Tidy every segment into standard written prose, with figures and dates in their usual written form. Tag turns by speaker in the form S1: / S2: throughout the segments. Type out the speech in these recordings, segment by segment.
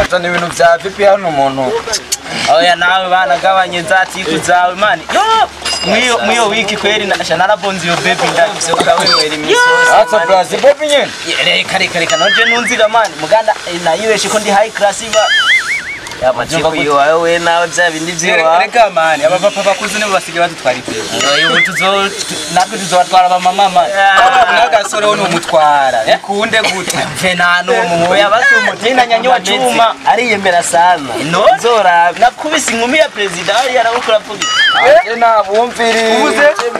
S1: Uzana ibintu vya vipi hano umuntu?
S2: Oya nawe banagabanye nzatiku zawe mani. Yo mwiyo wiki kweli nasha narabonze iyo baby ndavyo ukawewera imisozi.
S1: Ata brazi baby nyene.
S2: Reka reka reka nonje nunziga mani muganda nayibeshe ko ndi high class iba.
S3: Amatiku iwawe nawe bya bindi vyiwawe.
S4: Reka mani abapapa bakuze nibo basigaye badutwara ibyo.
S2: Oya ubu natwe tuzobatwara abamama mani.
S4: N'agasore wo numutwara. Bikunde gute?
S2: Mve nta n'umwe.
S3: Oya basumutina
S2: nyanywa chuma
S3: ariyemera sana.
S2: Nzora nakubise inkumi ya president ari yarabukura pfugi.
S1: Ate nabumviri.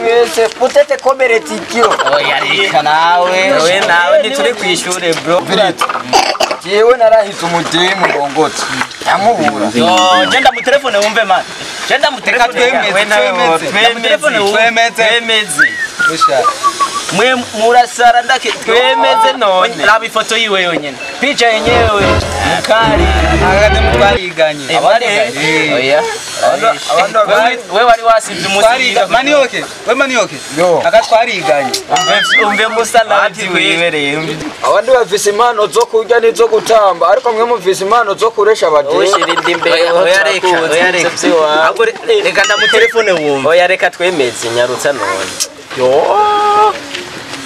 S1: Mwese putete komeretikiro.
S2: Oya reka nawe.
S3: Oya nawe ntituri kwishure bro.
S1: Jewe narahise umudemu ngongotse. Ndamubura.
S2: Yo, genda mu telefone wumve man. Genda mu telefone
S4: twemeze.
S3: Twemeze.
S2: Mwe murasara ndake
S3: twemeze none.
S2: Raba ifoto yiwe yonyene. Picha yenyewe mukali.
S4: Agade mutwariganye.
S2: Oya. We wari wasivye umunsi.
S4: Manioke. We manioke. Akatwariganye.
S3: Umve musa nawe wibereye.
S1: Abandi bafise impano zo kurya n'izo gutamba ariko mwe mufise impano zo kuresha abademu.
S3: Ushira indi imbere. Oya reka. Oya reka.
S2: Ahubwo reka ndamutelefone wumve.
S3: Oya reka twemeze nyarutsa none. Yo.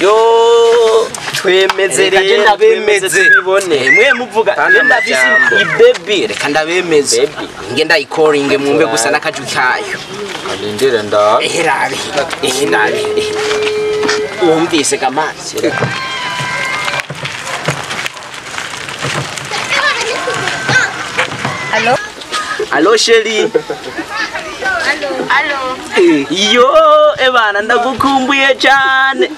S3: Yo twemeze rero ndabemeze tubibone
S2: mwe muvuga ndafise i baby reka ndabemeze nge ndayikoringe mwumve gusa nakaju kayo
S1: alindire nda
S2: eherabe eherabe umvise kamazi.
S5: Allo
S2: Allo chérie.
S5: Allo allo.
S2: Yo ebana ndagukumbuye cyane.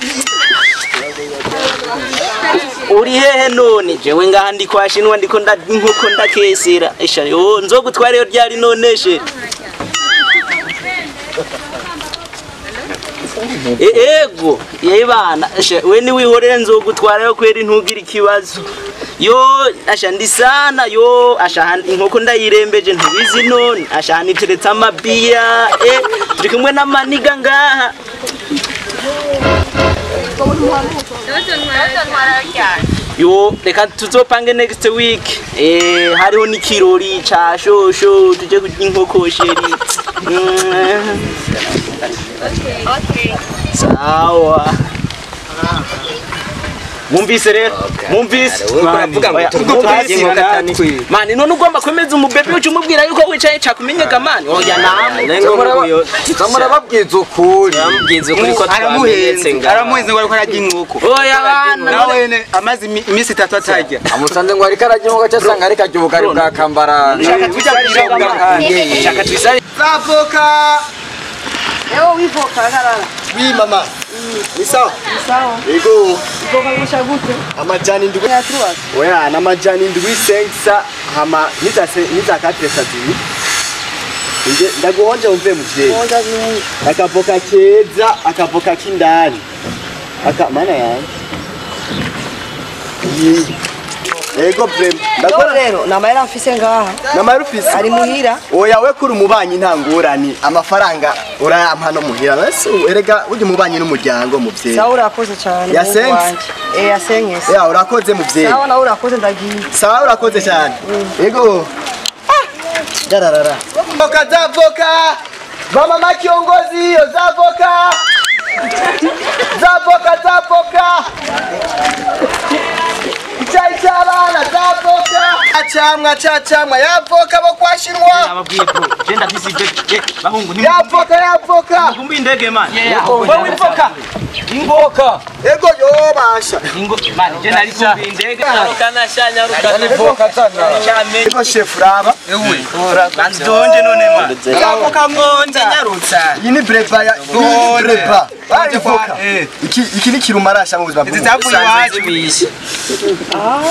S2: Uri hehe none? Jewe ngaha ndi kwa Shinwa ndiko inkoko ndakesera. Esha yo nzogutwara iyo ryari none she. Ego yebana esha we ni wihorere nzogutwara yo kweri ntugira ikibazo. Yo asha ndi sana yo asha inkoko ndayirembeje ntubizi none asha niteretse amabia turi kumwe n'amaniga ngaha. Yo reka tuzopange next week hariho n'ikirori ca shosho tuje kurya inkoko sheri.
S5: Okay.
S2: Sawa. Mumvise rero, mumvise.
S3: Uravuga ngo tuvuga
S2: mani none ugomba kwemeza umubebe uca umubwira yuko wicaye cakumenyega mani. Oya namwe.
S1: Zamurababwiza ukuri.
S3: Bamubwiza ukuri ko twamenyetse ngaha.
S4: Aramuhenze ngo ariko ararya inkoko.
S2: Oya bana.
S4: Nawe amaze iminsi itatu atarya.
S1: Amusanze ngo ariko ararya inkoko cyasanga ariko arya ubugari bwa kambaranga.
S2: Shaka twisari.
S6: Zavoka.
S7: Ewo wivoka karara.
S6: Oui mama. Ni sawa?
S7: Ni sawa.
S6: Yego.
S7: Ivoka ngusha gute?
S6: Amajani ndwi.
S7: Ya truwa.
S6: Oya namajani ndwi 5 hama niza katresa zini. Nje ndaguhonje umve muvyeyi.
S7: Honja zini.
S6: Akavoka keza, akavoka kindani. Aka mana yanjye. Ego brem.
S7: Ndakora rero namahera mfise ngaha.
S6: Namahera ufise?
S7: Ari muhira.
S6: Oya we kuri umubanyi ntangurani amafaranga urayampa no muhira. Basi erega uri umubanyi n'umuryango muvyeyi.
S7: Sawa urakoze cyane.
S6: Yasenze.
S7: Yasenkese.
S6: Ya urakoze muvyeyi.
S7: Sawa nawe urakoze ndagiye.
S6: Sawa urakoze cyane. Ego. Dararara. Voka zavoka. Mama makiongozi hiyo zavoka. Zavoka zavoka. Chai chabana zavoka. Achamwa chachamwa yavoka bo kwashinwa.
S2: Nababwiye bro, je ndafise ibyo bahungu ni
S6: yavoka yavoka.
S2: Kumbi indege man. Wewe ivoka.
S1: Ingoka.
S6: Ego yo basha.
S2: Ingo man je nari kumbi indege.
S3: Nyarukana sha nyarukana.
S1: Ivoka sana.
S6: Ego chef raba.
S4: Ewe.
S2: Banzonje none man.
S4: Zavoka ngonza
S3: nyarutsa.
S6: Iyi ni breva ya breva. Ivoka. Iki ni kirumarasha mu buzima
S4: bw'umuntu.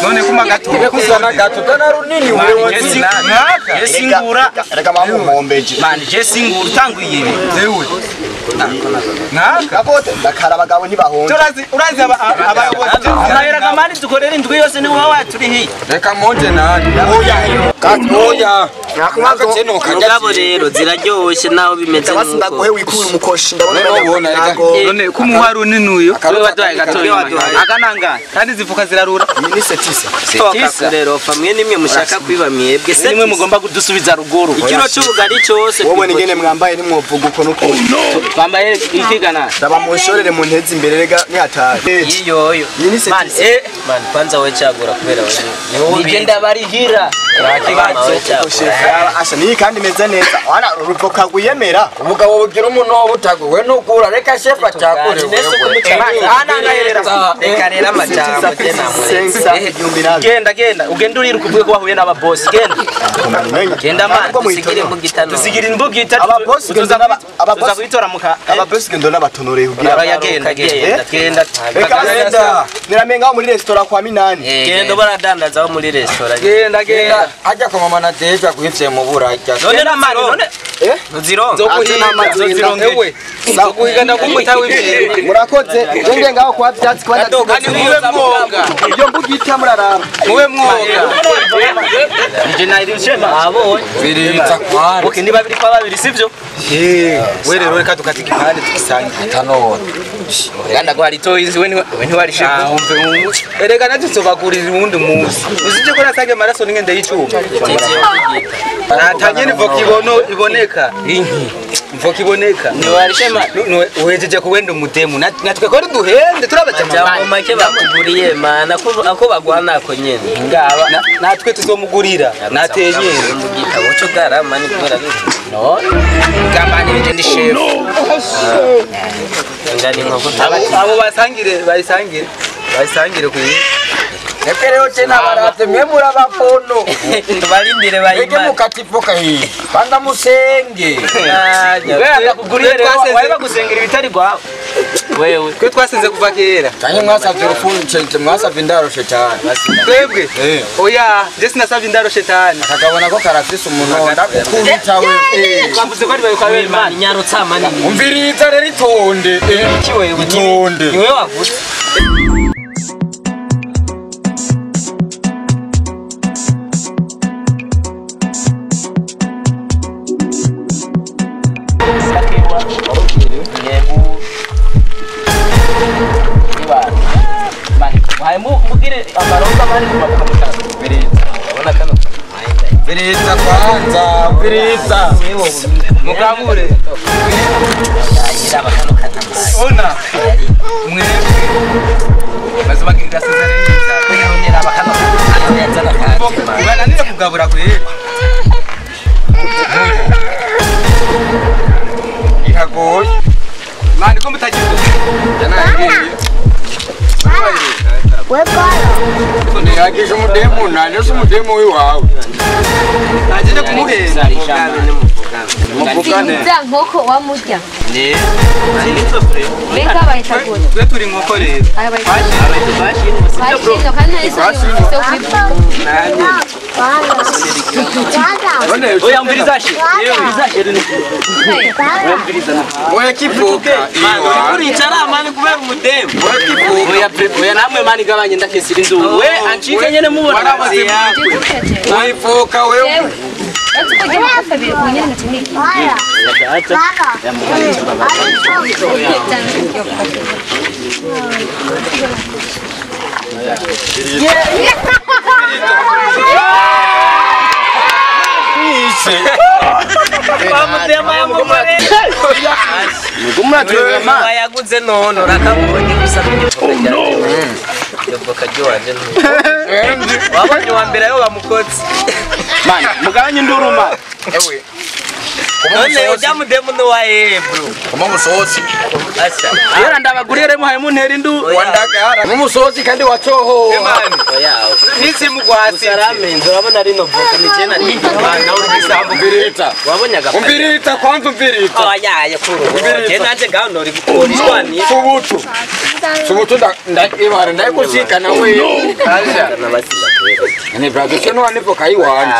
S4: None kuma gato.
S1: Kuzana gato tana runini wewe.
S2: Naka. Singura.
S6: Reka mamu mombeje.
S2: Man je singura utanguye.
S4: Ewe. Naka
S6: Kakote ndakara abagabo ntibahonje.
S4: Turazi urazi abayobozi
S2: Amahera gamani dukorera indwi yose ni wowe waturihiye.
S1: Reka monje nani. Oya. Oya.
S6: Nakumazo
S3: Mugabo rero ziraryoshye naho bimeze
S6: basi
S3: nuko.
S6: ndaguhe wikure umukoshi ndabona
S1: None ubona reka.
S4: None kumuha runini uyo.
S2: Wewe waduhaye gatoya. Akananga.
S4: Kandi zivuka zirarura.
S6: Iyi ni setisa.
S3: Toka rero famwe nimwe mushaka kwiba mwebwe se
S2: Nimwe mugomba kudusubiza ruguru.
S3: ikiro cy'ubugari cyose.
S6: Wowe ningene mwambaye nimwovuga uko nuko.
S2: Twambaye ikigana.
S6: Ndaba munshorere mu ntezi imbere rega nihatari.
S3: Yiyoyo.
S6: Iyi ni setisa.
S3: Man kwanza we cyagura kubera we. Ni wowe
S2: Nigenda barihira.
S6: Shefa asha ni kandi meze neza. Wana ruvoka guyemera.
S1: Umugabo bugira umunobo utago we nukura reka shefa cyakure.
S3: Reka rero amajambo je namuretse.
S2: Genda genda ugenda uriruka uvuge ko wahuye n'aba boss genda. Genda man
S3: Dusigire imbugita none.
S2: Dusigira imbugita.
S6: Aba boss genda n'aba aba
S2: tuza
S6: boss
S2: kuyitora muka.
S6: aba boss genda n'abatonore kugira.
S2: Oya genda genda genda.
S6: Reka
S1: Genda.
S6: niramenga aho muri restaurant kwa Minani.
S3: Genda baradandaza aho muri restaurant.
S4: Genda genda.
S1: Ajya kwa mama na deja kuhivye mu burajya.
S2: None na mani none
S3: Ntuzironka.
S4: Ewe. Nzoguhiga ndagumuta w'imbere.
S6: Murakoze. Ngenge ngaho kwa vyatsi kwa
S4: Kandi muwe mwoga.
S6: Iyo mbugita muraraba.
S4: Muwe mwoga.
S2: Nije nairishema.
S3: Abonye.
S1: Biriza kwari.
S2: Okay ni babiri kwa babiri sivyo?
S4: We rero reka dukata igipande tugisange.
S1: Tanone.
S2: Ganda kwa ritoyizi we ntiwarishema.
S4: Umve umve. Erega natwe tuzobagurira uwundi munsi. Uzije ko nasange amaraso n'ingende y'icuma. Natanye nivoka ibono iboneka. Mvoka iboneka.
S3: Ntiwarishema.
S4: Uhejeje kuwenda umudemu natwe ko duhende turabajama.
S3: Jambo make bakuguriye mana ako baguha nako nyene.
S4: Ngaba natwe tuzomugurira nateye nyene.
S3: Imbugita woco garama ni kubera biki.
S2: None gambanirije ndi chef.
S3: Ngani inkoko
S4: Abo basangire bayisangire bayisangire kuyi.
S1: Reka rero tena baravye mwe murabapono.
S3: Tubarindire
S1: Reke
S3: bayimare.
S1: mukatipoka hii. Banda musenge.
S2: Wewe ndakuguriye rero wawe bagusengera ibitari gwawe. Wewe
S4: Twe twasenze kuva kera.
S1: Kanye mwasavye urufundo cente mwasavye indaro shetani.
S4: Twebwe oya je sinasavye indaro shetani.
S1: Akagabona ko karafise umuntu ndakukubita we.
S2: twavuze ko ari bawe kwa wewe man.
S3: Nyarutsa mani.
S1: Umviriza rero itonde. Itonde.
S3: Niwe wavuze.
S2: Mugire amaronga mani kumapaka.
S3: Urabona kano.
S1: Umviriza kwanza, umviriza.
S4: Mukabure. Ona. Mwebwe. Bazobagirira sezareni. Bananire kugabura kwera.
S1: Iragoye.
S4: Mani ko mutagize.
S1: Niragije umudemu nani se umudemu wiwawe.
S4: Najeje kumuheza.
S1: Muvugane.
S5: Za nkoko wamurya. Mbega bayita gute?
S4: Twe turi inkoko rero.
S5: Aya bayita Twashino kandi nta isoni mufise yo kubivuga.
S2: Oya umviriza she. Umviriza she rero.
S1: Oya kivuka.
S3: Uricara mani kubera umudemu.
S2: Oya oya namwe mani gabanye ndakesira induru. We ancike nyene mubona.
S1: Warabaze Wivuka wewe.
S5: Yewe. Ese ko ujya amakofi abiri ku nyene nkaca
S3: Wayaguze none urakabonye gusa n'ivoka ryaje. Ivoka ry'iwanje
S2: Wabonye wa mbere ayo bamukotse. Man, mugabanye induru man.
S1: Ewe.
S3: None ujya mudemu nuwaye bro.
S1: Kuma musozi.
S3: Asha.
S2: Yera ndabaguriye rero muhaye muntera induru.
S1: Wandagara. Mumusozi kandi wacoho.
S3: Oya.
S4: Nisi mugwasi.
S3: Usaramenze urabona rino voka ni je nari.
S4: Nawe uri gisambo.
S1: Umviriza.
S3: Wabonye agapfa.
S1: Umviriza kwanza umviriza.
S3: Oya ya kuru. Je nanje ngaho nori kurishwani.
S1: Subutu. Subutu nda ibara ndayikushika nawe. Ni brazo cyo no nivoka yiwanje.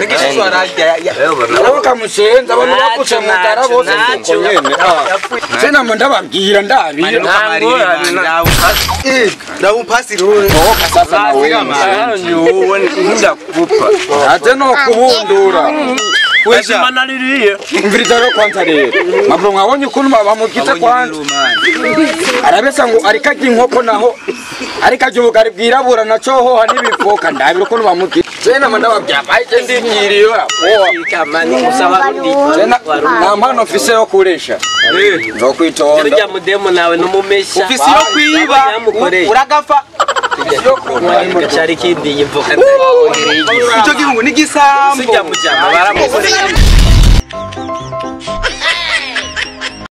S4: N'igishusho ararya.
S1: Urabona musenza abantu bapfutse mu ndara bose nuko nyene. Sena mu ndababwira ndabira.
S4: Ndawupasira.
S1: Oka sasa na wewe.
S3: Ndakupa.
S1: Ate no kubundura.
S4: Wesha.
S1: Mviriza rero kwanza rero. Mabro mwabonye ukuntu bamugita kwanza. Arabesa ngo ariko arya inkoko naho ariko arya ubugari bwirabura na cohoha n'ibivoka ndabira ukuntu bamugita. Sena mu ndababwira bahise ndingiriye. Sena nta mpano mfise yo kuresha. Nzokwitonda.
S3: Urya mudemu nawe numumesha.
S4: Ufise iyo kwiba uragafa.
S3: Gacari kindi yivoka.
S4: Ico gihungu ni gisambo.
S3: Sijya mujama baramukoreye.